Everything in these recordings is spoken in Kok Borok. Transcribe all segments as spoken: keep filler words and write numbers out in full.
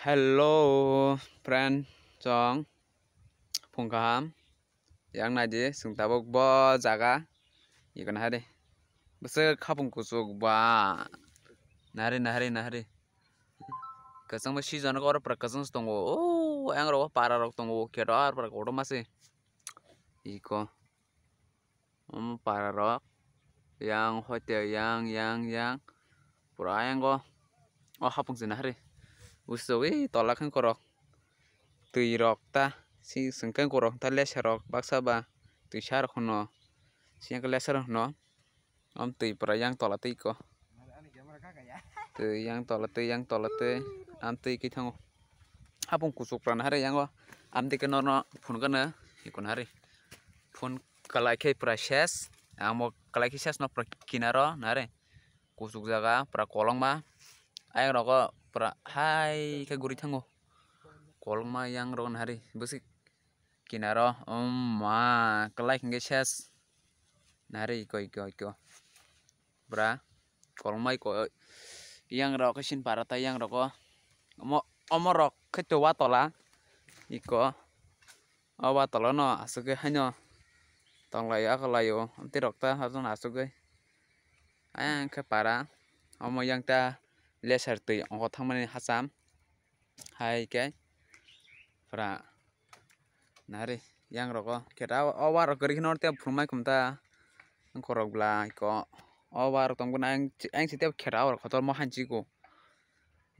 Hello friend, chwng phung kaham. Yang naidi, chwng tabuk bo jaga. Iko nahari. Bwswk hapung kuchuk ba. Nahari, nahari, nahari. Kwchangma season khe oro pura kwchang se tongo. O, yang rogo para rok tongo. Khe aro pura kotorma se. Iko. Omo para rok. Yang hoite yang, yang, yang. Pura yang o. O hapung se nahari. Busto, wi tola khe korok. Twi rok ta. Si sengkhe korok ta lesa rok baksa ba. Twi sa rok hono. Si yang lesa rok hono. Om twi pura yang tola twi ko. Twi yang tola twi, yang tola twi. Am twi khe thango. Hapung kuchuk pran hari yango. Am twi khe norno phun gana. Ikon hari. Phun kalai khe pura ses. Amo kalai khe ses no pura kinaro nare. Kuchuk jaga pura kolongma. Ayang rogo pura hai khe guri thango. Kolongma yang rogo nahari. Bwswk kinaro. Om ma kalai khe ses. Nari iko, iko, iko. Bra, kolomai ko, yang rok khe sin para ta yang rok o. Omo, omo rok khe to wa tola. Iko. O wa tola no aswk khe haino. Tong lai o, ako lai o. Amtwi rok ta haino aswk khe. Ayang khe para. Omo yang ta lesser twi ongo thangmani hacham. Hai khe. Pra. Nari, yang rogo. Khe ta o, o wa rok kwrwi kheno tei phunukmai khum ta. Ang korok bla ko. O wa rok tong bwna ang, ang si tei khe ta o rok kotor mo hanchi ko.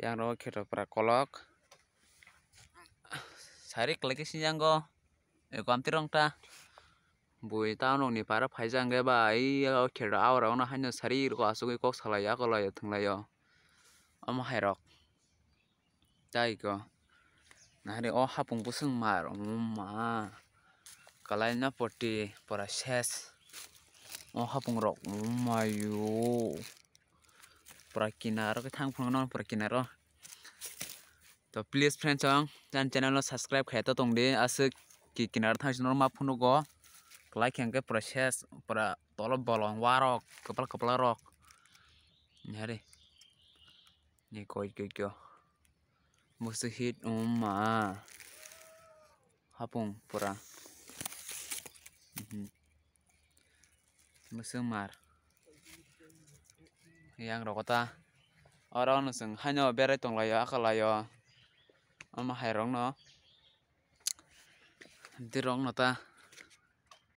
Yang rogo khe ta pra kolok. Sari kwlai khe si yang go. Eko amtwi rong ta. Bui ta nokni para phaijak hwnkhe ba, ai o khe ta o rok no haino sari rok asugwi kok salai ya, kolai ya, thwnglai ya. Omo hai rok. Tai ko. Nahari o hapung bwswng mar, oma. Kalai na poti pura ses. O hapung rok, oma yo. Pura kinaro khe thang phunukno pura kinaro. To please friends, ang chani channel no subscribe khai to tong di. Aswk ki kinaro thang sino ma phunugo. Kalai khe hwnkhe pura ses, pura tolo bolong warok, kwpal kwpal rok. Nahari. Ni koi koi kyo. Musu hit, um, ma. Hapung pura. Mhm. Musu mar. Yang rok ta. Oro no chwng haino berai tong lai o, aka lai o. Omo hai rok no. Di rok no ta.